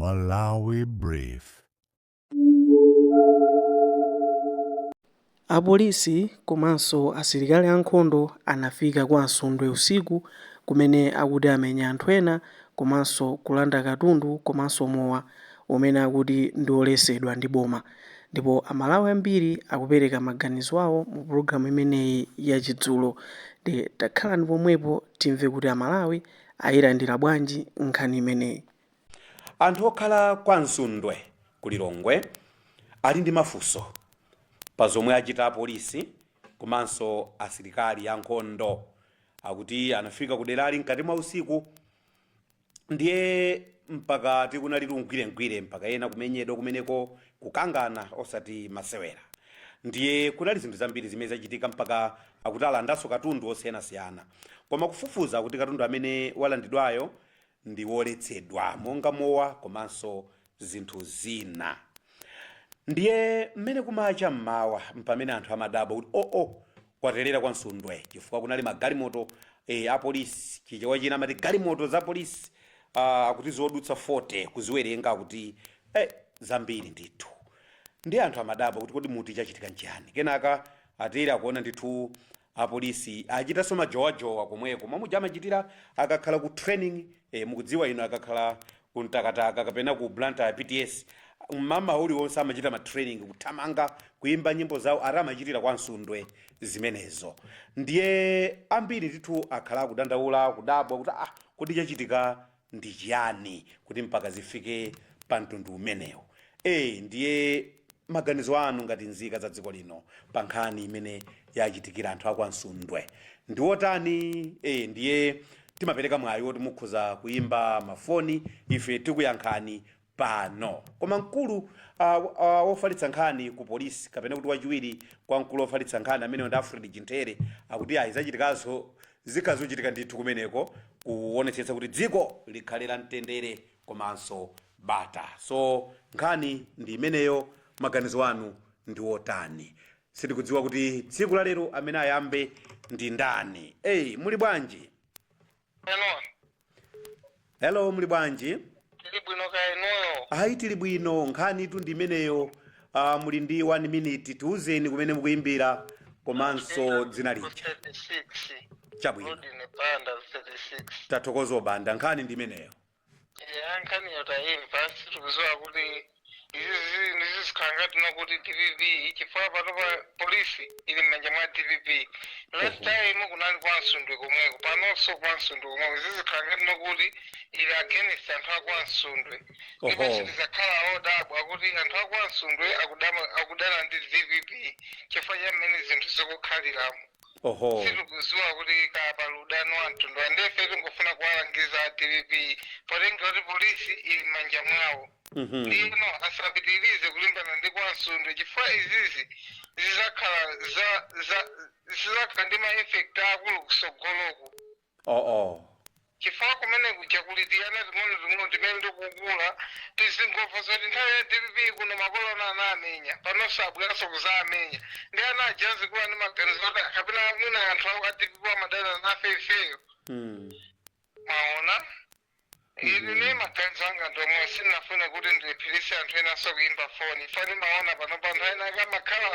Malawi Brief. Apolisi komanso asilikali ankhondo anafika kwa Nsundwe usiku kumene akuti amenya anthu ena komanso kulanda katundu komanso mowa umene akuti ndi oletsedwa ndi boma. Ndipo Amalawi ambiri akupereka maganizo awo mu pulogalamu imeneyi ya Chidzulo. Ndiye takhalani pomwepo timve kuti Amalawi ayilandira bwanji nkhani imeneyi. Anthu okhala kwa Nsundwe ku Lilongwe ali ndi mafunso pa zomwe achita apolisi komanso asilikali ankhondo. Akuti anafika ku derali mkati mwa usiku ndiye mpaka tikunali tungwirengwire, mpaka ena kumenyedwa kumeneko, kukangana osati masewera. Ndiye kunali zinthu zambiri zimene zachitika, mpaka akuti alandanso katundu osiyanasiyana. Koma kufufuza kuti katundu amene walandidwayo ndi woletsedwa, monga mowa komanso zinthu zina. Ndiye mmene kumacha mmawa mpamene anthu amadabwa kuti oo, kwaterera kwa Nsundwe, chifukwa kunali magalimoto apolisi, Chichewa china amati galimoto za polisi, akuti zodutsa 40 kuziwerenga, akuti zambiri ndithu. Ndiye anthu amadabwa kuti kodi muti chachitika nchiyani? Kenaka atere akuona ndithu apolisi achitanso majowajowa komweko mwamuja amachitira akakhala ku training. Mukudziwa ino, akakhala ku Mtakataka kapena ku Blantyre PTS, mama uliwonse amachita ma training, kuthamanga, kuimba nyimbo zawo, ati amachitira kwa Nsundwe zimenezo. Ndiye ambiri ndithu akhala akudandaula, kudabwa kuti ah, kodi chachitika ndi chiyani kuti mpaka zifike pa mtundu umenewu? Ndiye maganizo anu ngati nzika za dziko lino pa nkhani imene yachitikira anthu akwa Nsundwe ndi wotani? Ndiye timapereka mwayi woti mukhoza kuyimba mafoni, ife tikuyankhani pano. Koma mkulu wofalitsa nkhani ku polisi, kapena kuti wachiwiri kwa mkulu wofalitsa nkhani, amene ndi Alfred Chintere, akuti ayi, zachitikazo zikhazochitika ndithu kumeneko kuonetsetsa kuti dziko likhale la mtendere komanso bata. So nkhani ndi imeneyo, maganizo anu ndi wotani? Sitikudziwa kuti tsiku la lero amene ayambe ndi ndani. Hey, muli bwanji? Hello. Hello, muli bwanji? Tili bwino, kaya inuyo? Ayi, tili bwino. Nkhani itu ndi imeneyo. Muli ndi 1 minute, tiuzeni kumene mukuyimbira komanso dzina lija. 36. Chabwino. Rodney Banda, 36. Tathokoza, Banda. Nkhani ndi imeneyo. Ya, nkhaniyo tayimva. Sitikuziwa kuti izizi ndizizikhala tino kuti DPP, chifukwa pano pa polisi ili m'manja mwa DPP. Last time kunali kwa Nsundwe komweko, panonso kwa Nsundwe komweko. Zizikhala tino kuti ili against anthu akwa Nsundwe, ndipo sitizakhala odabwa kuti anthu akwa Nsundwe akudana ndi DPP chifukwa cha mmene zinthu zikukhaliramo. Sitikuziwa kuti kapa ludano wa mtundu andefe. Tingofuna kuwalangiza a DPP, potenga kuti polisi ili m'manja mwawo, ndino asapitirize kulimbana ndi kwa Nsundwe, chifukwa izizi zizakhala za za zizakhala ndi ma effect akulu kusogoloku, chifukwa kumene kuja kuli tiyana ting'ono ting'ono timene ndikukula, tizingomva zoti nthawi ya DPP kuno makolo ana anamenya, panonso abweranso kuzamenya. Ndi ana aja azikula ndi maganizo kuti kapena mwina anthu a DPP amadana nafe ifeyo. Maona, ine ne maganizo anga ndomwe, sindinafune kuti ndiliphirise anthu enanso kuimba foni. Fani maona pano anthu ena akamakhala 5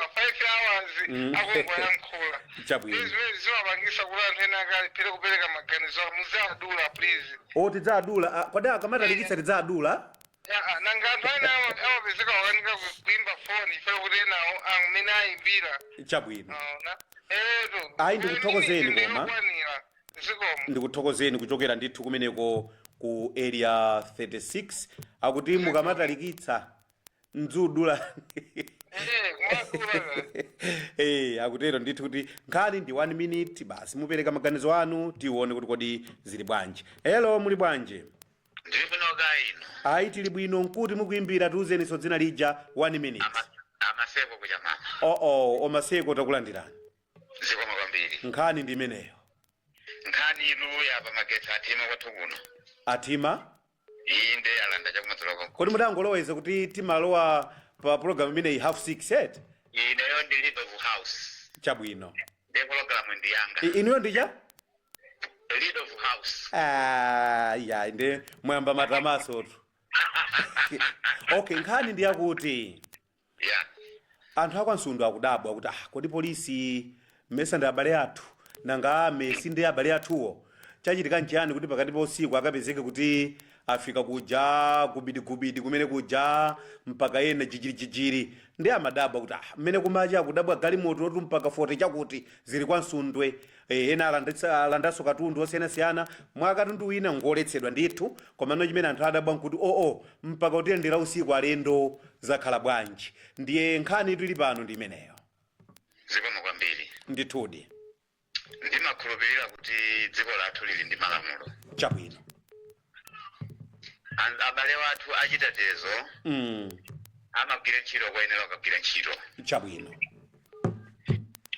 hours akungoyankhula. Zimene zimapangisa kuti anthu ena akaliphire kupereka maganizo awo. Muzadula, please. O, tidzadula. Ah, kodi akamatalikitsa tidzadula? Ya, nanga anthu ena amapezeka wakanika kuimba foni chifukwa kuti enawo amene ayimbira. Chabwino. Aona, eto. Ayi, ndikuthokozeni koma. Ndiyokwanira, zikomo. Ndikuthokozeni kuchokera ndithu kumeneko ku Area 36. Akuti mukamatalikitsa mdzudula. Eh, kumadula. Akutero ndithu kuti nkhani ndi 1 minute basi, mupereka maganizo anu, tione kuti kodi zili bwanji. Hello, muli bwanji? Ndili bwino, kaya inu? Ayi, tili bwino. Nkuti mukuimbira? Tiuzeninso dzina lija, 1 minute. Amaseko kuchamama. Oo, omaseko, takulandirani. Zikomo kwambiri. Nkhani ndi imeneyo. Nkhani inu yapa, magetsi athima kwathu kuno. Athima? Inde, alanda chakumadzulo. Kodi mudangoloweza kuti timalowa pa program imeneyi 6:30 eti? Ineyo ndilibe ku house. Chabwino. Ndi pologalamu ndi yanga. Inuyo ndicha? Lead of house. Ah, ya, nde mwayamba matamasotu. Okay, nkhani ndi yakuti Ya. anthu akwansundwe akudabwa kuti ah, kodi polisi mmesa ndi abale athu, nanga ame si ndi abale athuwo? Chachitika nchiyani kuti pakati pa usiku akapezeke kuti afika kuja gubidigubidi kumene kuja, mpaka ena jijirijijiri? Ndi amadabwa kuti ah, mmene kumacha akudabwa galimoto otu mpaka 40 chakuti zili kwa Nsundwe. Ena alandanso katundu osiyanasiyana, mwa katundu wina ngoletsedwa ndithu. Komano chimene anthu adabwa nkuti oo, mpaka kutiyendera usiku alendo, zakhala bwanji? Ndiye nkhani tili pano ndi imeneyo. Zikomo kwambiri. Ndithudi. Ndimakhulupirira kuti dziko lathu lili ndi malamulo. Chabwino. Abale wathu achitetezo amagwira ntchito koyenera kukagwira ntchito. Chabwino.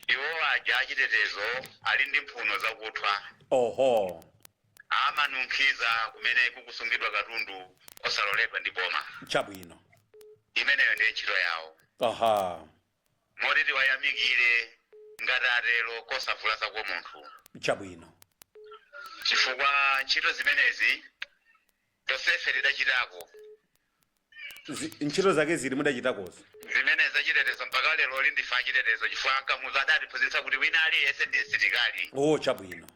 Iwo aja achitetezo ali ndi mphuno zakuthwa. Amanunkhiza kumene kukusungidwa katundu osaloledwa ndi boma. Chabwino. Imeneyo ndiye ntchito yawo. Moti tiwayamikire ngati atero, kosavulaza kwa munthu. Chabwino. Chifukwa ntchito zimenezi tonsefe tidachitako. Ntchito zake zili mudachitakozo? Zimene zachitetezo, mpaka lero ndife achitetezo, chifukwa Kamuzu adatiphunzitsa kuti wina aliyense ndi msilikali. Oh, chabwino.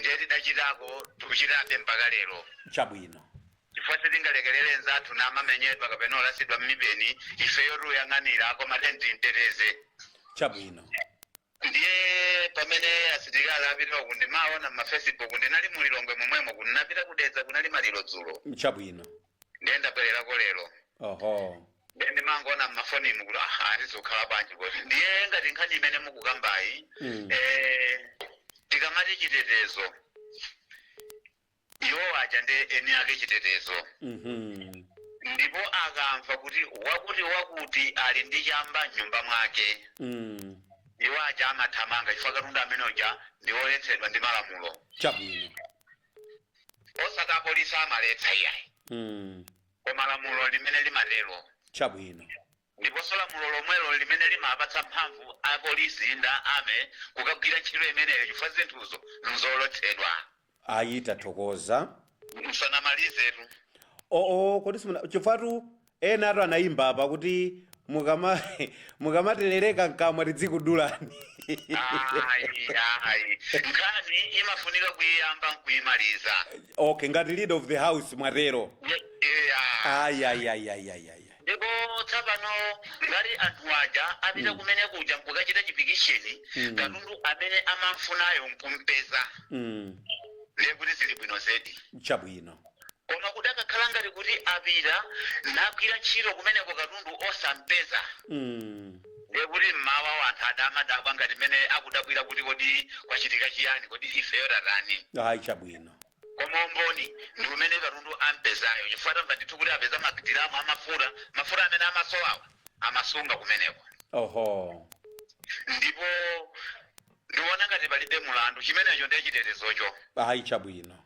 Ndiye tidachitako, tikuchitabe mpaka lero. Chabwino. Chifukwa sitingalekelere nzathu namamenyedwa kapena olasidwa mmipeni, ifeyo tuyang'anira, koma timteteze. Chabwino. Ndiye pamene asilikali apitaku, ndimaona mma Facebook. Ndinali mulilongwe momwemo, kunapita kudedza, kunali maliro dzulo. Chabwino. Ndiye ndabwererako lero. Ndiye ndimangoona mmafonimu kuti aha, tizikhala bwanji kuti? Ndiye ngati nkhani imene mukukambayi, tikamati chitetezo, iwo aja ndi eni ake chitetezo. Ndipo akamva kuti wakuti wakuti ali ndi chamba m'nyumba mwake, iwo aja amathamanga, chifukwa katundu amene uja ndi woletsedwa ndi malamulo. Chabwino. Osati apolisi amaletsa, iyayi, koma lamulo limene limatero. Chabwino. Ndiponso lamulo lomwelo limene limapatsa mphamvu apolisi nda ame kukagwira ntchito imeneyo, chifukwa zinthuzo nzoletsedwa. Ayi, tathokoza. Musanamalizetu. Oo, kodi simuna chifukwa ena atu anayimba apa kuti mukamaterereka mkamwa tidzikudulani. Ayi, ayi, nkhani imafunika kuyiyamba nkuyimaliza. Okay, ngati leader of the house mwatero. Yeah. Ayi, ayi, ayi, ayi, ayi, ayi. Ndipo tsapano ngati anthu aja apita kumene kuja nkukachita chipikisheni, katundu amene amamfunayo nkumpeza, ndiye kuti zili bwino zedi. Chabwino. Koma kudakakhala ngati kuti apita nagwira ntchito kumeneko, katundu osampeza, ndiye kuti mmawa wa anthu adamadabwa ngati mmene akudabwira kuti kodi kwachitika chiyani, kodi ifeyo tatani? Ayi, chabwino. Koma umboni ndi umene katundu ampezayo, chifukwa tamva ndithu kuti apeza madiramu amafuta, mafuta amene amasowawa amasunga kumeneko. Ndipo ndiwona ngati palibe mulandu, chimenecho ndiye chitetezocho. Ayi, chabwino.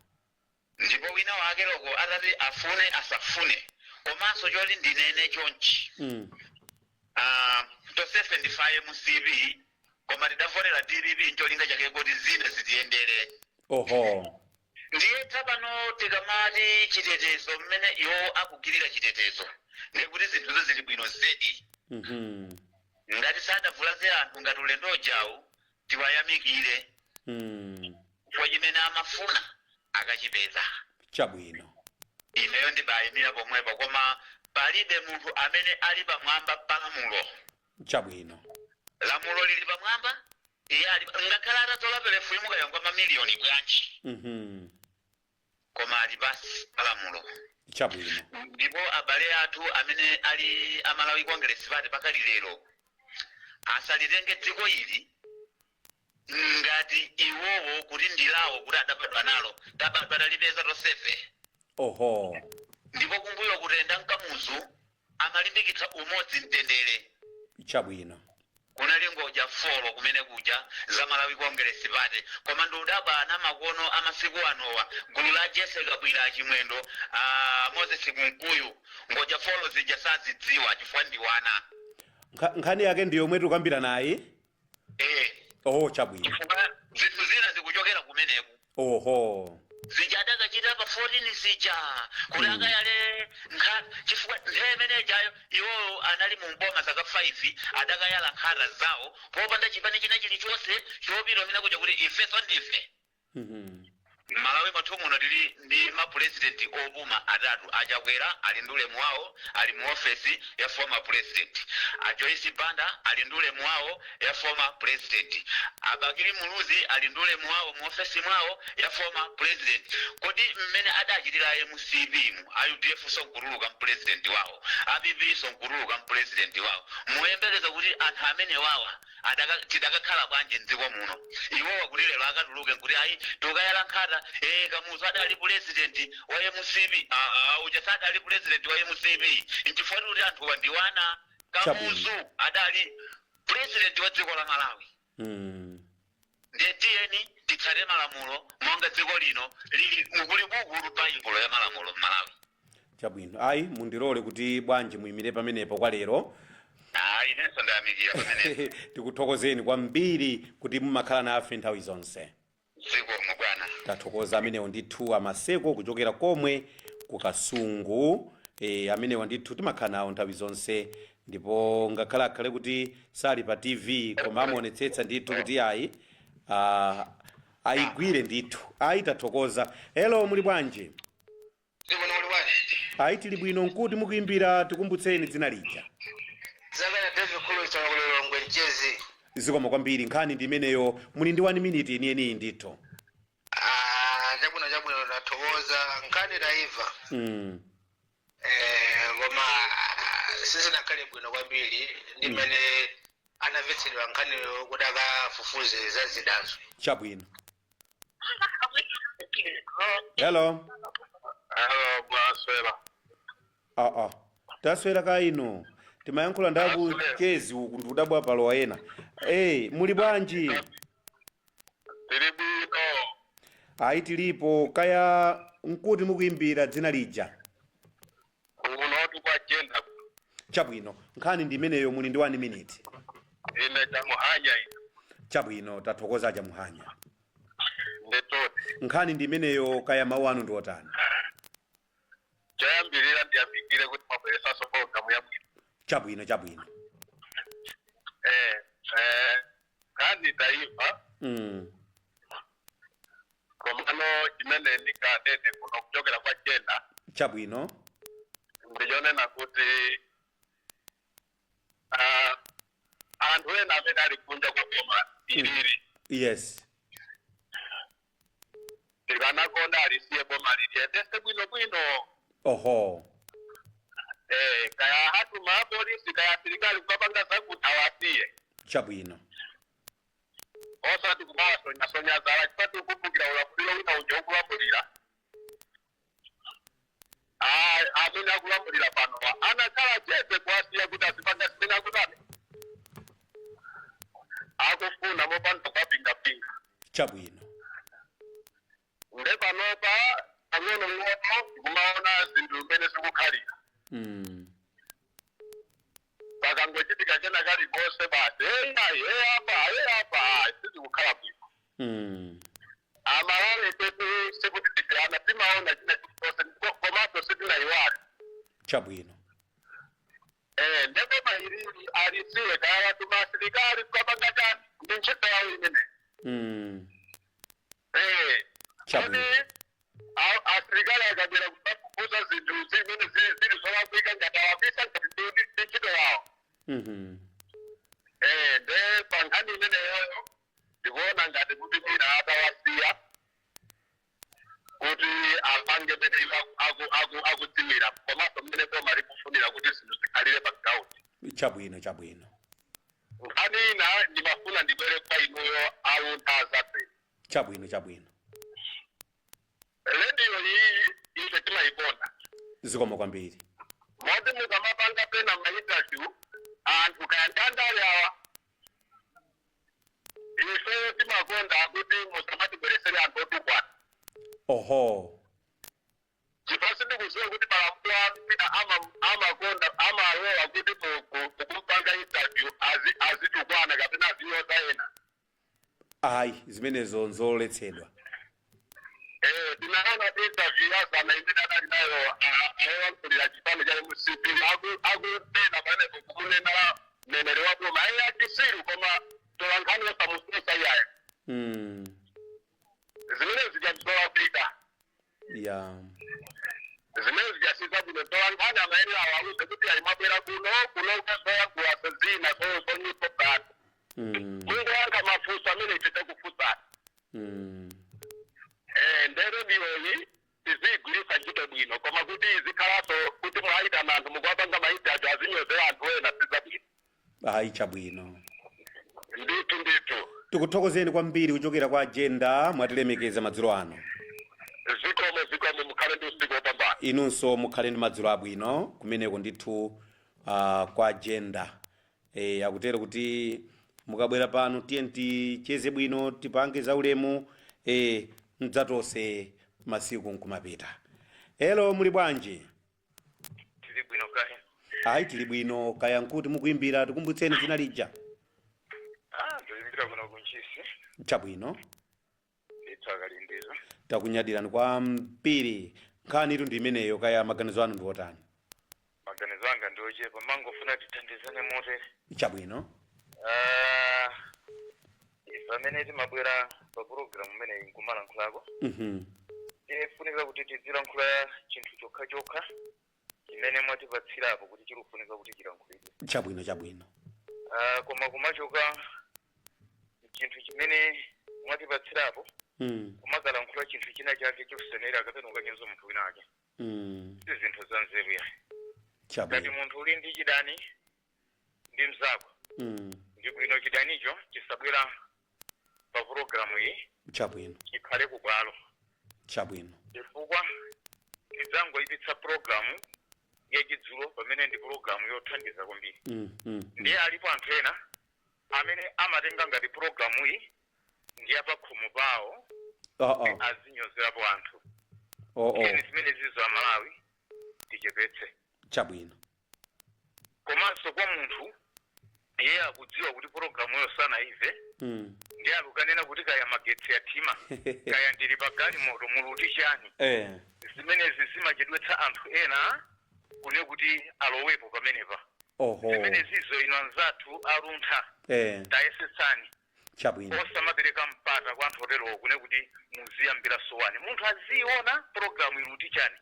Ndipo wina wake loko atati afune asafune, komanso choti ndinene chonchi, tonsefe ndife MCP, koma tidavotera DPP ncholinga chake kuti zina zitiyendere. Ndiye tsapano tikamati chitetezo, mmene iwo akugwirira chitetezo, ndikuti zinthuzo zili bwino zedi. Ngati sadavulaze anthu ngati ulendo ujawu, tiwayamikire, chifukwa chimene amafuna akachipeza. Chabwino. Ineyo ndibayimira pomwepo, koma palibe munthu amene ali pamwamba pa lamulo. Chabwino. Lamulo lili pamwamba, iye ali ngakhale atatola perefumu kayongwa mamiliyoni bwanji, koma ali pasi pa lamulo. Chabwino. Ndipo abale athu amene ali amalawi Congress Party pakali lero asalitenge dziko ili ngati iwowo kuti ndilawo, kuti adabadwa nalo. Tabadwa talipeza tonsefe. Ndipo kumbuyo kutenda mkamuzu amalimbikitsa umodzi, mtendere. Chabwino. Kunali ngodya 4 kumene kuja za Malawi Congress Party. Koma ndiudabwa ana makono amasiku anowa, gulu la Jesse Kabwira, Chimwendo, Moses Kunkuyu, ngodya 4 zija sazidziwa chifukwa ndiwana. Nkhani yake ndi yomwe tikukambira naye. Eh. Oh, chabwino. Chifukwa zinthu zina zikuchokera kumeneku. Zija adakachita pa 14 zija kuti akayale chifukwa nthawi imene ijayo iwowo anali mu mboma zaka 5, adakayala nkhata zawo popanda chipani china chilichonse chopita umene kuja kuti ifeso ndife. Malawi mwathu muno tili ndi mapurezidenti opuma atatu. Achakwera ali ndi ulemu wawo, ali mu ofesi ya former president. A Joyce Banda ali ndi ulemu wawo ya former president. Abakili Muluzi ali ndi ulemu wawo mu ofesi mwawo ya former president. Kodi mmene adachitira MCP mu, a UDF sonkutuluka mpurezidenti wawo, a PP sonkutuluka mpurezidenti wawo, muyembekeza kuti anthu amene wawa tidakakhala bwanji mdziko muno? Iwowa kuti lero akatuluke nkuti ayi, tikayala nkhata, Kamuzu adali president wa MCP. Uja sadali president wa MCP, nchifukwa kuti anthuwa ndiwana. Kamuzu adali president wa dziko la Malawi. Ndiye tiyeni titsate malamulo monga dziko lino lili mukuli buku Baibulo ya malamulo m'Malawi. Chabwino, ayi, mundilole kuti bwanji muyimire pamenepo kwa lero. Ayi, inenso ndayamikira pamenepo. Tikuthokozeni kwambiri kuti mumakhala nafe nthawi zonse. Zikomo, bwana. Tathokoza. Amenewo ndithu amaseko kuchokera komwe kukasungu. Amenewa ndithu timakhala nawo nthawi zonse, ndipo ngakhale akhale kuti sali pa TV, koma amaonetsetsa ndithu kuti ayi, ayigwire ndithu. Ayi, tathokoza. Hello, muli bwanji? Zikomo, muli bwanji? Ayi, tili bwino. Nkuti mukuimbira? Tikumbutseni dzina lija. Zakana David Khulusa kulilongwe mchezi. Zikomo kwambiri. Nkhani ndi imeneyo, muli ndi 1 minute yeniyeniyi ndithu. Ah, chabwino, chabwino, tathokoza. Nkhani taiva. Koma sizinakhale bwino kwambiri ndi mmene anamvetsedwa nkhaniyo kuti akafufuze za zidazo. Chabwino. Hello. Hello, mwaswera? Aa, taswera ka ino. Timayankhula ndakuchezi uku, ndikudabwa palowa ena. Muli bwanji? Tili bwino. Ayi, tilipo. Kaya nkuti mukuimbira, dzina lija? Kunotu kwa Jenda. Chabwino, nkhani ndi imeneyo, muli ndi 1 minute. Ine Chamuhanya ine. Chabwino, tathokoza, Chamuhanya. Ndetoti. Nkhani ndi imeneyo, kaya mawu anu ndi otani? Choyambirira ndiyambikire kuti mabweresanso pologalamu yabwino. Chabwino, chabwino. Nkhani taiva. Komano chimene ndinganene kuno kuchokera kwa Jenda ndichonena kuti anthu ena amene ali kunja kwa boma ilili, tikanakonda alisiye boma liliyendese bwino bwino. Kaya atuma apolisi, kaya asilikali kukapanga zakuti, awasiye. Osati kumawasonyasonya zala, chifukwa tikukumbukira ulamuliro wina uja ukulamulira. Amene akulamulira panowa anakhala chete kuwasiya kuti azipanga zimene akutani akufuna mopanda kuwapingapinga. Nde panopa pang'ono ng'ono tikumaona zinthu zimene zikukhalira. Pakangochitika chena kalikonse basi, eya, e apa, e apa, sizikukhala bwino. Amalawi petu sikuti tifirana, timaona china chilichonse, komanso sitinayiwale. Ndipo mailili alisiwe, kaya watuma asilikali kukapanga chani, ndi ntchito yawo imene. Kodi asilikali akabwera kukafufuza zinthu zimene zili zolakwika, ngati alakwisa, ngati ndi ntchito yawo. Nde pa nkhani imeneyoyo ndikuona ngati kuti mwina atawasiya kuti apange mene iwo akudziwira, komanso mmene boma likufunira kuti zinthu zikhalire pa ground. Chabwino, chabwino. Nkhani ina ndimafuna ndibwere kwa inuyo aluntha azabwino. Chabwino, chabwino. Rediyo iyi ife timayikonda. Zikomo kwambiri. Moti mukamapanga pena ma interview anthu, kaya ndandale awa, ife timakonda kuti musamatibweresere anthu otukwana. Chifukwa sindikuziwa kuti malamulo anu mwina amakonda, amalola kuti mukumpanga interview azitukwana kapena azinyoza ena. Ayi, zimenezo nzoletsedwa. Tinaona. MCP akunena pamenepo kukunena mneneri wa boma ayi achisiru, koma tolankhani osamususa iyayo. Zimene zija zolakwika. Zimene zija sizabwino. Tolankhani amayenera awauze kuti ayi, mwabwera kuno kuno ukazoyankhula zina zonyuso zanu. Mungoyankha mafunso amene ife takufunsani. Nde rediyoyi tiziyigwiritsa ntchito bwino, koma kuti izikhalanso kuti mwayitana anthu, mukuwapanga maiti ajo azinyozera anthu ena, sizabwino. Ayi, chabwino. Ndithu, ndithu. Tikuthokozeni kwambiri kuchokera kwa Agenda, mwatilemekeza madzulo ano. Zikomo, zikomo, mukhale ndi usiku wopambana. Inunso mukhale ndi madzulo abwino kumeneko ndithu, kwa Agenda. Akutero kuti mukabwera pano tiye ticheze bwino, tipange zaulemu, mdzatose masiku nkumapita. Hello, muli bwanji? Tili bwino, kaya? Ayi, tili bwino. Kaya nkuti mukuimbira? Tikumbutseni dzina lija. Ah, ndikuimbira kuno kuNtchisi. Chabwino. Ndithu, akalindiza. Takunyadirani kwambiri. Nkhani itu ndi imeneyo, kaya maganizo anu ndi otani? Maganizo anga ndi ochepa, mangofuna tithandizane motere. Chabwino. Ah, ife amene timabwera pa pulogalamu imeneyi nkumalankhulako, tifunika kuti tizilankhula chinthu chokhachokha chimene mwatipatsirapo kuti chikufunika kuti chilankhulidwe. Chabwino, chabwino. Ah, koma kumachoka chinthu chimene mwatipatsirapo, kumakalankhula chinthu china chake chosenera kapena ukanyoza munthu wina ake, si zinthu za nzeru ya. Ngati munthu uli ndi chidani ndi mzako, ndi bwino chidanicho chisabwera pa pulogalamu iyi, chikhale kubwalo, chifukwa tidzangoyipitsa pulogalamu yachidzulo pamene ndi pulogalamu yothandiza kwambiri. Ndiye alipo anthu ena amene amatenga ngati pulogalamu iyi ndi yapakhomo pawo, azinyozerapo anthu. Tiyeni zimene zizo Amalawi tichepetse. Komanso kwa munthu iye akudziwa kuti pulogalamuyo sanaive, ndiye akukanena kuti kaya magetsi athima, kaya ndili pa galimoto, muluti chani. Zimenezi zimachedwetsa anthu ena kune kuti alowepo pamenepa. Zimenezizo ino anzathu aluntha, tayesetsani osamapereka mpata kwa anthu oterowo kune kuti muziyambira sowani. Munthu aziona pulogalamu iluti chani,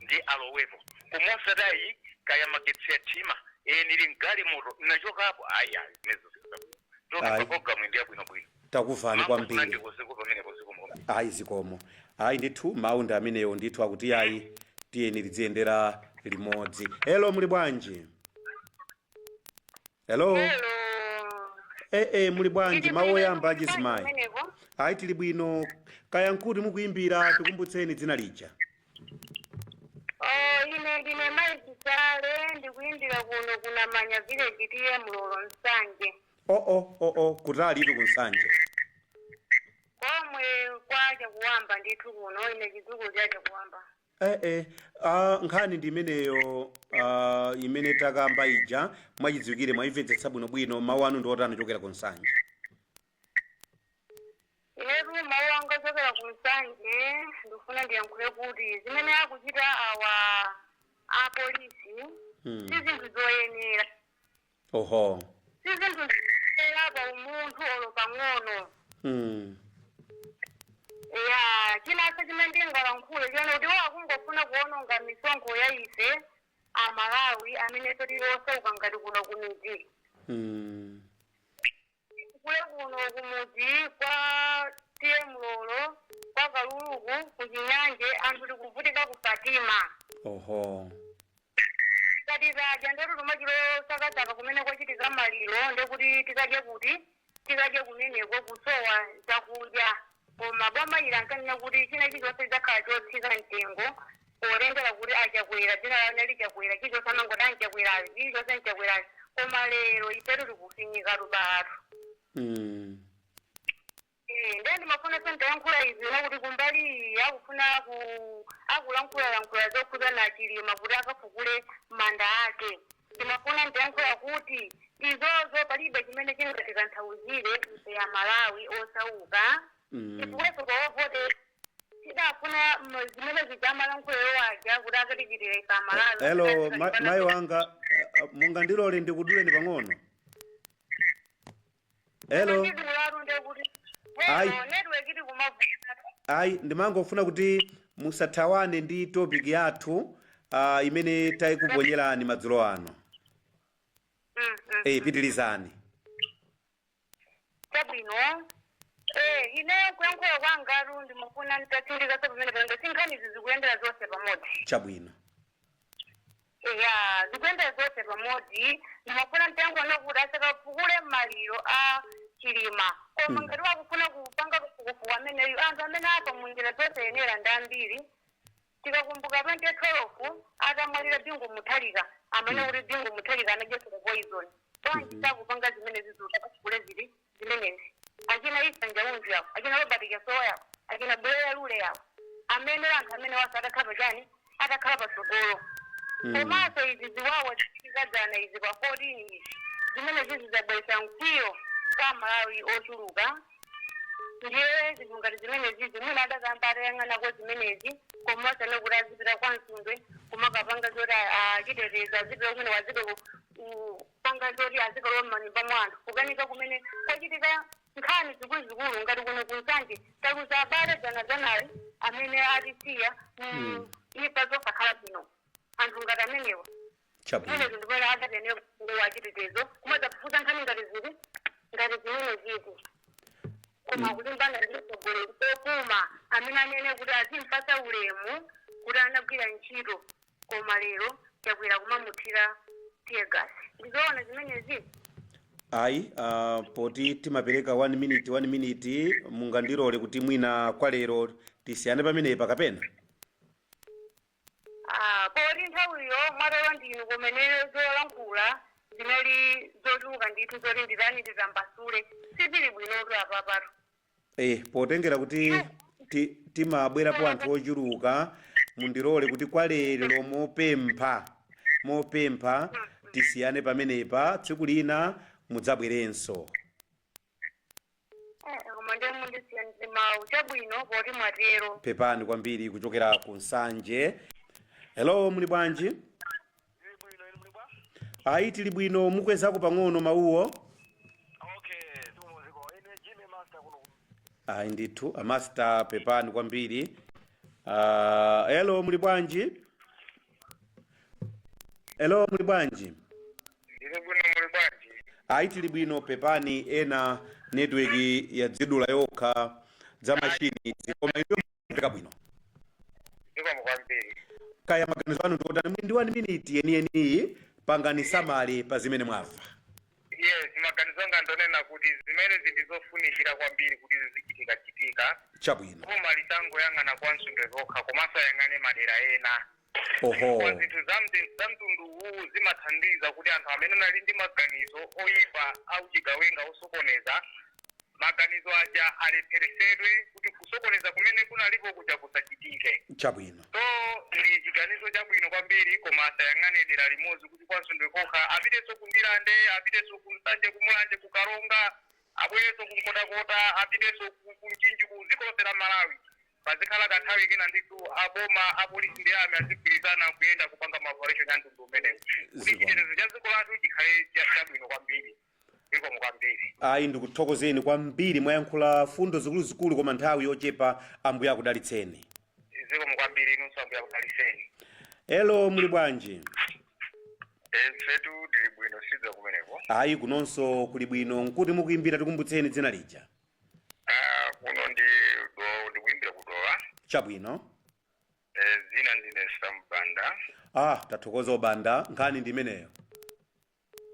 ndi alowepo, koma osadayi kaya magetsi athima, e ndili mgalimoto, nachokapo, ayi ayi, zimenezo sizabwino. Toka pulogalamu ndi yabwinobwino. Takuvani kwambiri. Ndikuziko pamenepo, zikomo. Ayi, zikomo. Ayi ndithu, mawu ndi amenewo ndithu, akuti ayi, tiyeni tidziyendera limodzi. Hello, muli bwanji? Hello. Hello. Muli bwanji? Tili Mawu bwino, oyamba muli bwanji achizimayi. kumeneko? Ayi, tili bwino. Kaya nkuti mukuimbira? Tikumbutseni dzina lija. Oh, ine ndine Mayi Chisale, ndikuimbira kuno kunamanya village, tiye Mlolo, Nsanje. Oo, kutali itu kuNsanje. Komwe kwacha kuwamba ndithu kuno, ine chidzukulu chacha kuwamba. Nkhani ndi imeneyo, imene takamba ija, mwachidziwikire mwayimvetsetsa bwinobwino. Mawu anu ndi otani chokera ku Nsanje? Inetu mawu anga ochokera ku Nsanje, ndikufuna ndiyankhule kuti zimene akuchita awa apolisi si zinthu zoyenera. Si zinthu zoyenera pa umunthu olo pang'ono. Ya, chinanso chimene ndingalankhule chona kuti iwo akungofuna kuwononga misonkho ya ife Amalawi amene tili osauka ngati kuno kumidzi. Kule kuno kumudzi kwa tiye Mlolo, kwa Kaluluku, kuChinyanje, anthu tikuvutika ku Fatima. Ngati tadya ndetu tumachilo sakasaka kumene kwachitika maliro, ndekuti tikadye kuti tikadye kumeneko, kusowa zakudya. Koma boma ila nkanena kuti china chilichonse chidzakhala chotsika mtengo, polengera kuti aChakwera, dzina lawo nali Chakwera, chilichonse amangoti anchakwerayo, chilichonse nchakwerayo. Koma lero ifetu tikufinyika tubalatu. Ndiye ndimafuna sentayankhula izi kuti kumbali iyi akufuna akulankhula-lankhula zokhuza na Chilima kuti akafukule manda ake. Ndimafuna ndiyankhula kuti izozo palibe chimene chingatikanthauzire ife ya Malawi osauka, chifukwa ife kwawovote Tidafuna zimene zijamalankhulero waja kuti akatichitira ife Amalawi. Hello, mayi wanga, mungandilole ndikuduleni pang'ono? Hello. Ndidulatu ndekuti Ayi. hello, network ili kumavuta. Ayi, ndimangofuna kuti musathawane ndi topic yathu imene tayikuponyerani madzulo ano. Pitirizani. Chabwino. Ineyo kuyankhula kwangatu ndimafuna nditatsindikaso pamene pano sinkhanizi zikuyendera zonse pamodzi. Chabwino. Ya, zikuyendera zonse pamodzi. Ndimafuna nditayankhula kuti asakafukule maliro a Chilima, koma ngati wakufuna kupanga kafukufuku ameneyu, anthu amene apa munjira zonse yenera ndi ambiri. Tikakumbuka 2012 atamwalira Bingu Mutharika, amene kuti Bingu Mutharika anadyesera poison, bwanji sakupanga zimene zizuta pasukule zili zimenezi? Achina Isa Njaunju yawo, achina Robert Chasowa yawo, achina Buleya Lule yawo, amene anthu amene wasa atakhala pachani, atakhala patsogolo. Komanso izi ziwawa zitikadzana izi pa 14 izi, zimene zizi zabweretsa mkwiyo kwa Malawi ochuluka. Ndiye zinthu ngati zimene zizi mwina adakamba atayang'anako zimenezi, komanso nekuti azipita kwa Msundwe kumakapanga zoti achiteteza, azipita kumene wazike kupanga zoti azikalowa m'manyumba mwa anthu, kukanika kumene kwachitika nkhani zikuluzikulu ngati kuno kuNsanje taluza abale dzanadzanali amene atisiya imfa zosakhala bwino. Anthu ngati amenewa Chabwino. zimene zinthu pale adatenera achitetezo kumadzafufuza nkhani ngati zili ngati zimene zizi, koma kulimbana ndi mtsogoleri okuma amene anene kuti azimpasa ulemu kuti anagwira ntchito, koma lero Chakwera kumamuthira teargas, ndizoona zimenezi? Ayi, poti timapereka 1 minute 1 minute, mungandilole kuti mwina kwa lero tisiyane pamenepa kapena? Ah, poti nthawiyo mwatolo ndinu, kumene zolankhula zinali zochuluka ndithu zoti nditani nditambasule, sizili bwinotu apapatu. Potengera kuti timabwerapo anthu ochuluka, mundilole kuti kwa lero mopempha tisiyane pamenepa, tsiku lina mudzabwerenso. Koma ndiye mundisiyanise mawu. Chabwino, poti mwatero. Pepani kwambiri kuchokera ku Nsanje. Hello, muli bwanji? Ayi, tili bwino. Mukwezako pang'ono mawuwo. Okay, sikumuziko. Ine Jimmy Master kuno. Ayi ndithu, a Master, pepani kwambiri. Hello, muli bwanji? Hello, muli bwanji? Ndili bwino, muli bwanji? Ayi, tili bwino. Pepani, ena network yadzidula yokha za machini, koma iwe mupeka bwino. Zikomo kwambiri. Kaya maganizo anu ndiotani? Muli ndi 1 minute yeniyeniyi, pangani summary pa zimene mwamva. Yes, maganizo anga ndonena kuti zimene zili zofunikira kwambiri kuti zizichitika chitika. Koma lisangoyang'ana kwa Msundwe zokha, komanso ayang'ane madera ena. Kwa zinthu za mtundu uwu zimathandiza kuti anthu amene anali ndi maganizo oyipa auchigawenga osokoneza, maganizo aja alepheresedwe kuti kusokoneza kumene kunalipo kuja kusachitike. So ndi chiganizo chabwino kwambiri, koma asayang'ane dera limodzi kuti kwa Msundwe kokha, apitenso ku Ndilande, apitenso ku Nsanje, kuMulanje, ku Karonga, abwerenso ku Nkhotakota, apitenso ku Mchinji, ku dziko lonse la Malawi. Pazikhala kanthawi kena ndithu aboma, apolisi ndi army azigwirizana kuyenda kupanga ma operation ya mtundu umenewu kuti chitetezo cha dziko lathu chikhale chabwino kwambiri. Zikomo kwambiri. Ayi, ndikuthokozeni kwambiri, mwayankhula fundo zikuluzikulu koma nthawi yochepa. Ambuye akudalitseni. Zikomo kwambiri, inunso Ambuye akudalitseni. Hello, muli bwanji? Ifetu tili bwino, sidza kumeneko? Ayi, kunonso kuli bwino. Nkuti mukuimbira? Tikumbutseni dzina lija. Ah, kuno ndi ndikuimbira kuDowa. Zina ndine Sambanda. Ah, tathokoza Obanda, nkhani ndi imeneyo.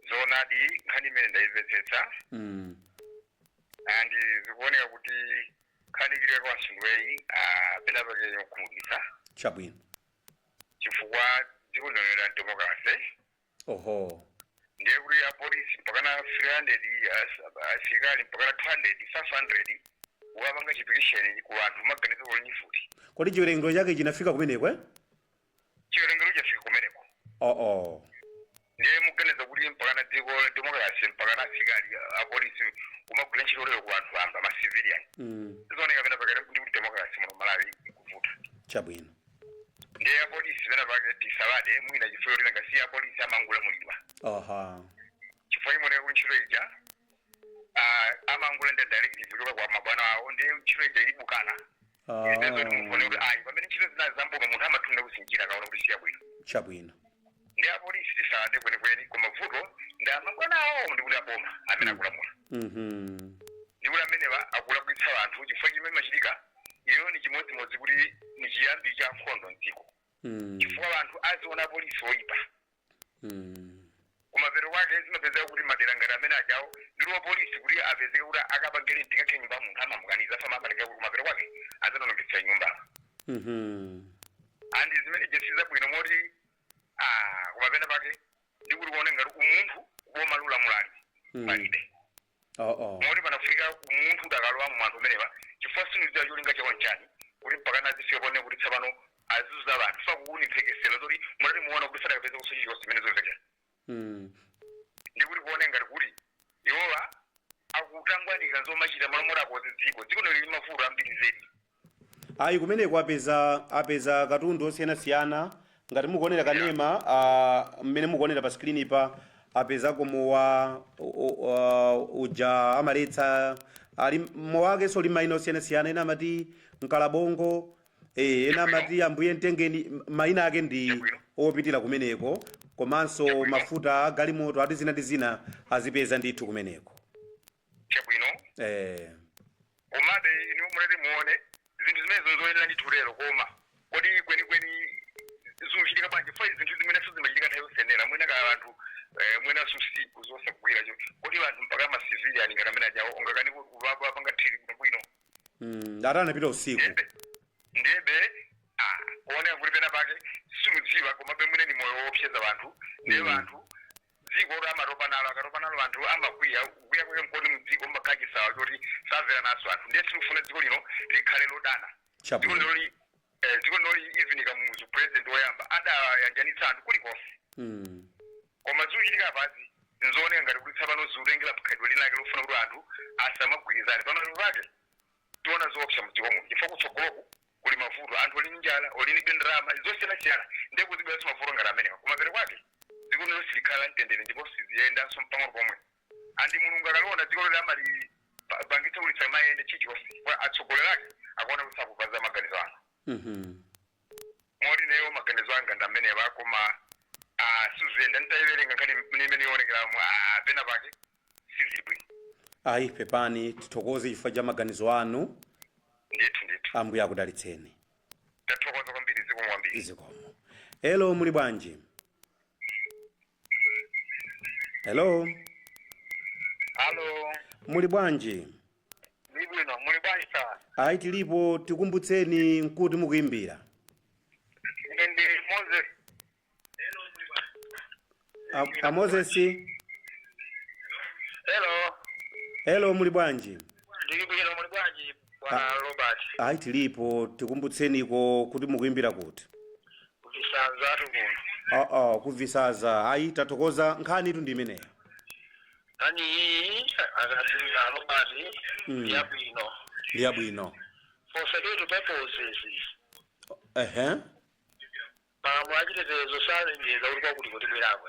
Zoonadi, nkhani imene ndayimvetsetsa and zikuoneka kuti nkhani ikili kwa Msundweyi pena pake yokhumudwitsa chifukwa dziko lino la democracy. Ndiye kuti apolisi mpakana 300, asilikali mpakana 200, 500 ukapanga chipikisheni ku anthu maganizo olonyifuti. Kodi chiwerengero chake chinafika kumeneko, eh? Chiwerengero chafika kumeneko. Oh. Ndiye muganiza kuti mpakana dziko la democracy, mpakana asilikali, apolisi kumagwira ntchito lero ku anthu amba ma civilian, zioneka pena pakati ndi kuti democracy muno Malawi ikuvuta. Chabwino. Ndiye apolisi pena pake tisalade mwina chifukwa choti ngasiya apolisi amangulamulidwa. Chifukwa imoneka kuti ntchito ija amangulanda directive kuchoka kwa mabwana awo, ndiye ntchito ija ilibukana. Zoti munthu kuti ayi, pamene ntchito zina zamboma munthu amathunda kusinjira akaona kuti siya bwino. Ndi apolisi tisalade kwenikweni, koma vuto ndi amabwana awo, ndikuti aboma amene akulamula. Ndikuti amenewa akulakwitsa anthu, chifukwa chimene machitika iyo ni chimodzimodzi kuti ni chiyambi cha nkhondo mdziko. Chifukwa anthu aziona apolisi oyipa. Kumapeto kwake zimapezeka kuti madera ngati amene ajawo ndili wapolisi kuti apezeke kuti akapangire ndikakhe nyumba, munthu amamukaniza fama amatenga kuti kumapeto kwake adzanonongetsa nyumba. Andi zimene jesi zabwino moti kumapena pake ndikuti kuone ngati umunthu kuboma lulamulali palibe. Moti panafika umunthu udakalowa mu anthu amenewa, chifukwa sinudziwa cholinga chawo nchani kuti mpakana azifika pone kuti tsapano azuza anthu fa kukuti mphekesera zoti munati muona kuti sadakapeza kusochichonse zimene zomvekera. Ndikuti kuone ngati kuti iwowa akutangwanika nzomachita malo moti akoze dziko, dziko lili mavuto ambiri zedi. Ayi, kumeneko apeza katundu osiyanasiyana ngati mukuonera kanema, mmene mukuonera pa screen pa, apezako mowa uja amaletsa ali mowa wakenso uli mayina osiyanasiyana, ena amati mkalabongo, ena amati ambuye mtengeni, mayina ake ndi opitira kumeneko, komanso mafuta agalimoto ati zina ndi zina azipeza ndithu kumeneko. Chabwino. Komabe inu munati muone zinthu zimene zoyenera ndithu lero, koma kodi kwenikweni zikuchitika bwanji? Fa zinthu zimene sizimachitika nthawi yosenera mwina ka anthu mwina susiku zosagwira cho, kodi anthu mpaka ma civilian ngati amene ajawo ungakani kupanga thiri bwino? Ati anapita usiku. Ndiyebe kuoneka kuti pena pake simudziwa, komabe mwine ni moyo woopseza vanthu, ndiye vanthu dziko ro amatopa nalo, akatopa nalo vanthu amakwiya, kukwiya kwake mkoti mdziko mmakhala chisawa choti samvera naso anthu, ndiye sitikufuna dziko lino likhale lodana. Dziko linoli, dziko linoli, even Kamuzu president woyamba adayanjanitsa anthu kulikonse. Koma zikuchitika apazi nzooneka ngati kuti tsapano zikutengera khalidwe linake lofuna kuti anthu asamagwirizane. Pamalo pake tiona zoopsa mdziko muno, chifukwa kutsogoloku kuli mavuto, anthu ali njala, oli ndi ndalama zosiyanasiyana, ndiye kuzibweranso mavuto ngati amenewa. Kumapeto kwake dziko lino silikhala mtendere ndipo siziyendanso mpang'ono pomwe. Andi Mulungu akaliona dziko lino amali pangitsa kuti samayende chichonse, chifukwa atsogoleri ake akuona kuti sakupaza maganizo anu. Moti neyo maganizo anga ndi amenewa, koma siziyenda, nditayiwerenga nkhani imene ionekeramu, pena pake sizili bwino. Ayi, pepani, tithokoze chifukwa cha maganizo anu. Ndithu, ndithu. Ambuye akudalitseni. Tathokoza kwambiri, zikomo kwambiri. Zikomo. Hello, muli bwanji? Hello. Halo. Muli bwanji? Ndi bwino, muli bwanji sa? Ayi, tilipo. Tikumbutseni nkuti mukuimbira. Ine ndi Moses. A Moses. Hello. Hello, muli bwanji? Ndili bwino, muli bwanji bwana Robert? Ayi, tilipo. Tikumbutseniko kuti mukuimbira kuti? Kuvisanzatu kuno. Kuvisaza. Ayi, tathokoza. Nkhani itu ndi imeneyo. Nkhani iyi akadina Robert yabwino. Ndi yabwino. For security purposes, malamulo achitetezo salengeza kuti kwakuti kuti bwerako.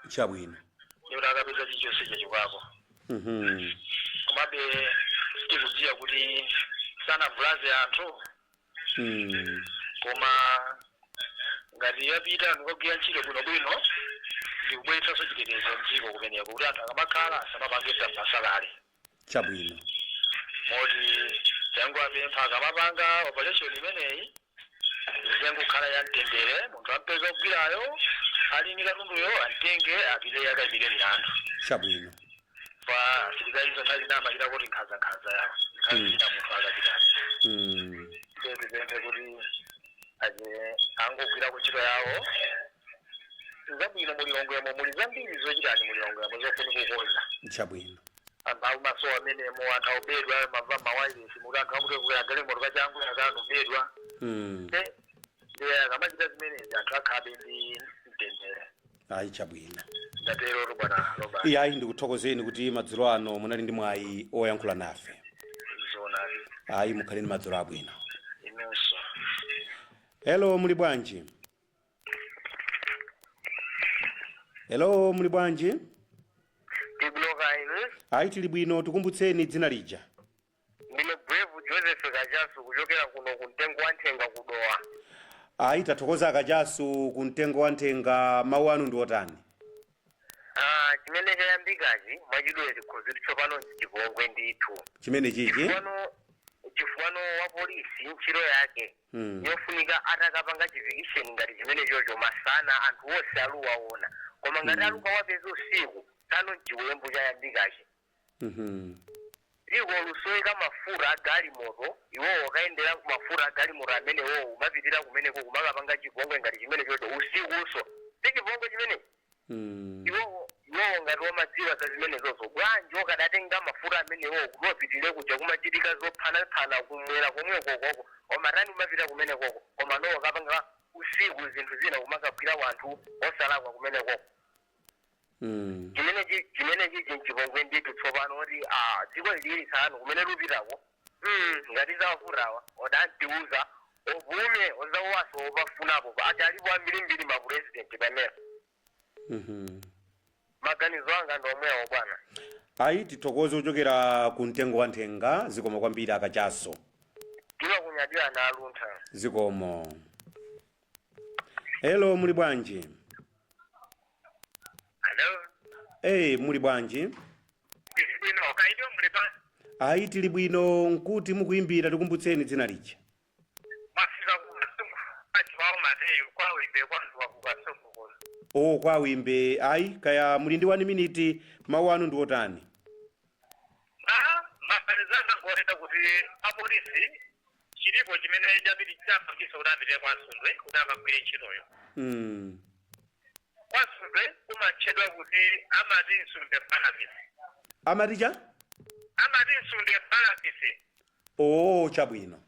Ndikuti akapeza chilichonse chachokako. Komabe sitikudziwa kuti sanavulaze anthu. Koma ngati yapita ndikugwira ntchito bwinobwino ndikubweretsanso chitetezo mdziko kumeneko, kuti anthu akamakhala asamapange masalale. Moti tangowapempha akamapanga operation imeneyi izengokhala ya mtendere, munthu ampeza kugwirayo ali ndi katunduyo amtenge apite akayimire milandu. Pa asilikalizo nthawi zina amachita kuti nkhanzankhanza yawo nthawi zina munthu akachitani. Tipemphe kuti aje angogwira ntchito yawo zabwino. Mulilongwemo muli zambiri zochitani, mulilongwemo zofunika kukonza. Anthu akumasowa amenemo, anthu akubedwa, mava mawayilesi muti anthu akuti kukwera galimoto kachangu akanubedwa. Ndiye akamachita zimenezi anthu akhabe ndi mtendere. Ayi, chabwino. Ndatero bwana Robert. Iye ayi, ndikuthokozeni kuti madzulo ano munali ndi mwayi oyankhula nafe. Zoonadi. Ayi, mukhale ndi madzulo abwino. Inunso. Hello, muli bwanji? Hello, muli bwanji? Tikuloka ine. Ayi, tili bwino. Tikumbutseni dzina lija. Ndine Brave Joseph Kachasu, kuchokera kuno kumtengo wa Nthenga, kuDowa. Ayi, tathokoza Kachasu kumtengo wa Nthenga. Mawu anu ndi otani? Ah, chimene chayambikachi mwachidule tikhozi tsopano chipongwe ndithu. Chimene chichi? Chifukwa wa polisi ntchito yake yofunika atakapanga chivikisheni ngati chimene chocho masana, anthu onse aluwaona, koma ngati aluka wapeza usiku, tano chiwembu chayambikachi. Dziko lusoweka mafuta a galimoto, iwowo akayendera mafuta a galimoto amenewowo umapitira kumeneko kumakapanga chipongwe ngati chimene chocho usikuso, si chipongwe chimene? Iwowo ngati wamadziwa za zimenezozo, bwanji okadatenga mafuta amenewo kuti wapitire kuja kumachitika zophanaphana kumwera komweko koko, omatani umapita kumenekoko, koma nowo kapanga usiku zinthu zina kumakagwira wanthu osalakwa kumenekoko? Chimene chichi nchipongwe ndithu tsopano, kuti ah, dziko lili tsano kumene lupitako, ngati zawavutawa odantiuza ovume ozawaso opafunapo achalipo ambirimbiri mapurezidenti pamene. Maganizo anga ndi omwewo, bwana. Ayi, tithokoze kuchokera ku mtengo wa Nthenga. Zikomo kwambiri, Akachaso. Timakunyadira na Aluntha. Zikomo. Hello, muli bwanji? Hello. Hey, muli bwanji? Bwino, kaidio muli pa? Ayi, tili bwino. Nkuti mukuyimbira? Tikumbutseni dzina lija. Mwafika kuKasungu, achiwawo Mateyu, kwawimbe kwanzuwa kuKasungu kuno. O, kwawimbe. Ayi, kaya muli ndi 1 minute, mawu anu ndi otani? Ah, mafanizana ngoreta kuti apolisi chilipo chimene chapiti chapangisa kuti apite kwaSundwe kuti akagwire ntchitoyo. KwaSundwe kumatchedwa kuti amati Msundwe Barracks. Amati cha? Amati Msundwe Barracks. O, chabwino.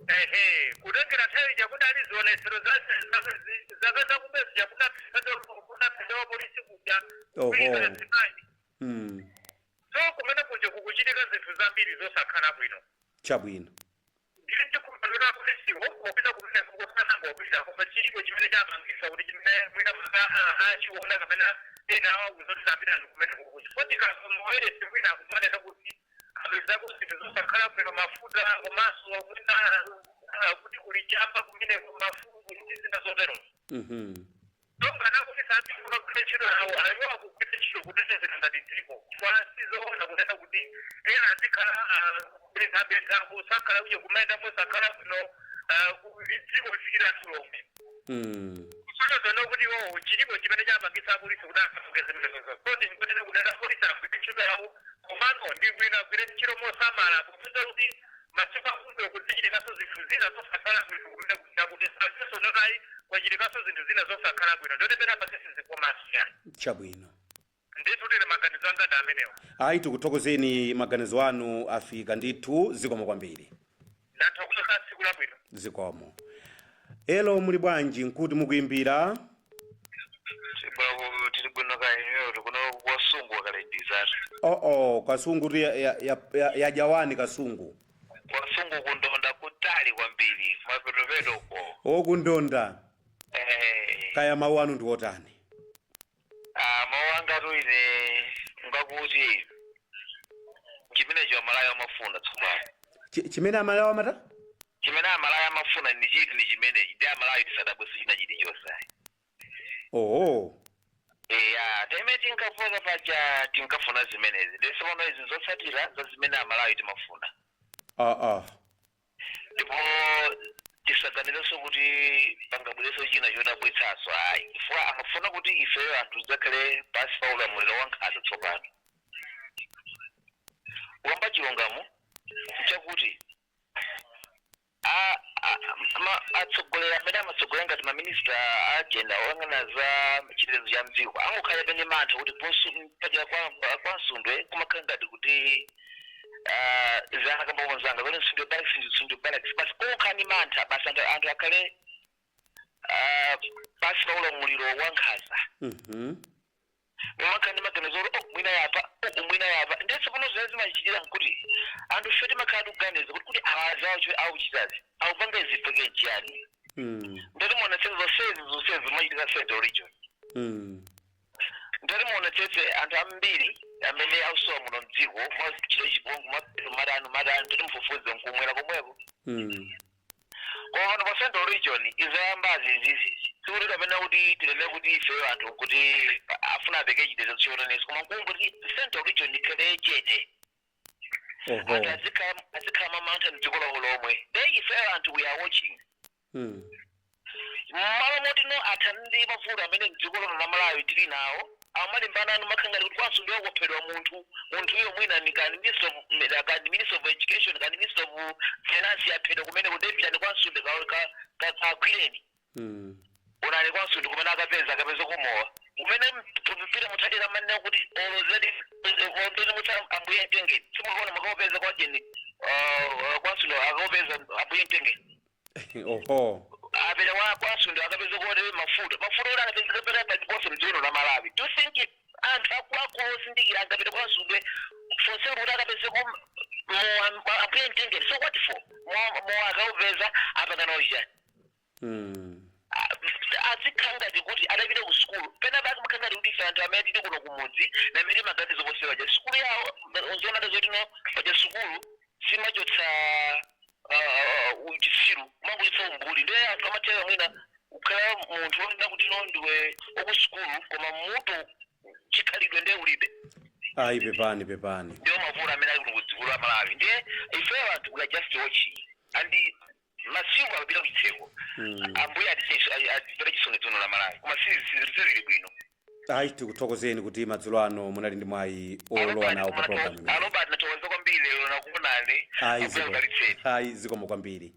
Ehe, kutengera nthawi chakudali zionesero zapeza kupeza kunapeza polisi kuja kuiza zimayi. So kumene kuja kukuchitika zinthu zambiri zosakhala bwino. Chabwino. Ndili chikumbukira polisiwo popita kumene kusanangopita, koma chilipo chimene chamangisa kuti chimene mwina maka achiona kapena ena awauza kuti apita ndi kumene kukuchi fotika moweresi mwina akumanena kuti apezako zinthu zosakhala bwino, mafuta, komanso mwina kuti kuli chamba kumene mafuta ndi zina zotero. Tongana kuti sapita kugwira ntchito yawo, ayiwa kugwira ntchito kutetezera ngati dziko, kwa sizoona kunena kuti ena azikhala benzabenzako, sakhala uye kumayendamo, sakhala bwino, dziko lifikira tulombe. Kusonyeza nokuti iwowo chilipo chimene chapangisa apolisi kuti akafunge zimenezozo. So ndinkunena kuti apolisi agwire ntchito yawo, komano ndi bwino agwire ntchito mosamala, popeza kuti masiku akumbuyo kuzichitikaso zinthu zina zosakhala bwino kumene kuchita kuti saziso notayi kwachitikaso zinthu zina zosakhala bwino, ndoti pena pasisi zikomasiyana. Chabwino. Ndithu tili maganizo anga ndi amenewo. Ayi, tikuthokozeni, maganizo anu afika ndithu. Zikomo kwambiri. Ndathokoza, tsiku labwino. Zikomo. Hello, muli bwanji? Nkuti mukuyimbira? Tili bwino kaenyeyo, tikuno kwaSungu akalendizatu. Oo, Kasungu tu ya jawani Kasungu. KwaSungu kundonda kutali kwambiri, mapetopeto uko. Okundonda. Eh. Kaya mawu anu ndi otani? Ah, mawu anga tu ine ngakuti chimenecho Amalawi amafuna tsopano. Chimene Amalawi amata? Chimene Amalawi amafuna ni chiti? Ni chimenechi, ndi Amalawi tisadabwese china chilichonse. Oo. Eya, time tinkafuna paja tinkafuna zimenezi, ndisopano izi zotsatira za zimene Amalawi timafuna. Ah ah. Ndipo tisaganizenso kuti pangabwereso china chodabwitsaso, ayi, chifukwa amafuna kuti ifeyo anthu tidzakhale pansi pa ulamuliro wa nkhanza. Tsopano kuyamba chilungamo chakuti atsogoleri amene amatsogolera ngati maminista agenda oyang'ana za chitetezo cha mdziko angokhala pene mantha kuti pachira kwa Msundwe kumakhala ngati kuti zana kamba zanga pene Msundwe Barracks, Msundwe Barracks basi, kokhala ni mantha basi, anthu akhale pansi pa ulamuliro wa nkhanza. Mumakhala ndi maganizo oti, oh, mwina yapa, oh, mwina yapa. Ndetse pano zimene zimachitikira nkuti anthu ife timakhala tikuganiza kuti awazi awo auchitazi akupanga izi peke nchiyani? Ndati muonetsetse zonsezi zimachitika Central Region. Ndati muonetsetse anthu ambiri amene akusowa muno mdziko mwachita chipongwe, matano matano, tati mufufuze nkumwera komweko. Koma pano pa Central Region izayambazi izizizi, sikuti kapena kuti tileme kuti ifeyo anthu kuti afuna apeke chitetezo chotanesi, koma nkunguti Central Region ikhale chete. Anthu azikhala mamantha mdziko lawo lomwe. Then ifeyo anthu, we are watching. Mmalo moti no athani ndi mavuto amene mdziko lino la Malawi tili nawo, amalimbana anu makhangati kuti kwanso ndiwo kuphedwa munthu. Munthuyo mwina ni kani minister of, kani minister of education, kani minister of finance aphedwa kumene kudepitani kwaNsundwe, kagwireni. Onani kwaNsundwe kumene akapeza kumowa kumene mpira muthalira manena kuti olozedi ondoni mutha ambuye mtengeni, simukaona makaopeza kwajeni kwaNsundwe, akaopeza ambuye mtengeni. Apita kwaNsundwe, akapeza kuti mafuta oti akapeza paliponse mdziko la Malawi. Do you think anthu akuluakulu osindikira angapita kwaNsundwe fonsero kuti akapezeko mowa ambuye mtengeni? So what for? Mowa akaupeza, apangana uchani? Azikhala ngati kuti adapita ku sukulu pena pake, makhala ngati kuti ife anthu amene tili kuno kumudzi namene maganizo ponse paja sukulu yawo zonada zoti no paja sukulu simachotsa uchitsiru, umangochotsa umbuli. Ndiye anthu amatheka mwina kukhala munthu wonena kuti no ndiwe wakusukulu, koma mutu chikhalidwe ndiye ulibe. Ayi, pepani, pepani. Ndiwo mavuto amene ali kuno kudziko la Malawi. Ndiye ifeyo anthu, we are just watching and masiku akapita kuchitseko. Ambuye atipere chisoni dziko la Malawi, koma sizili bwino. Ayi, tikuthokozeni kuti madzulo ano munali ndi mwayi olowa nawo pa program imeneyi. Alobert, nathokoza kwambiri lero nakuonani. Ayi. Ambuye akudalitseni. Ayi, zikomo kwambiri.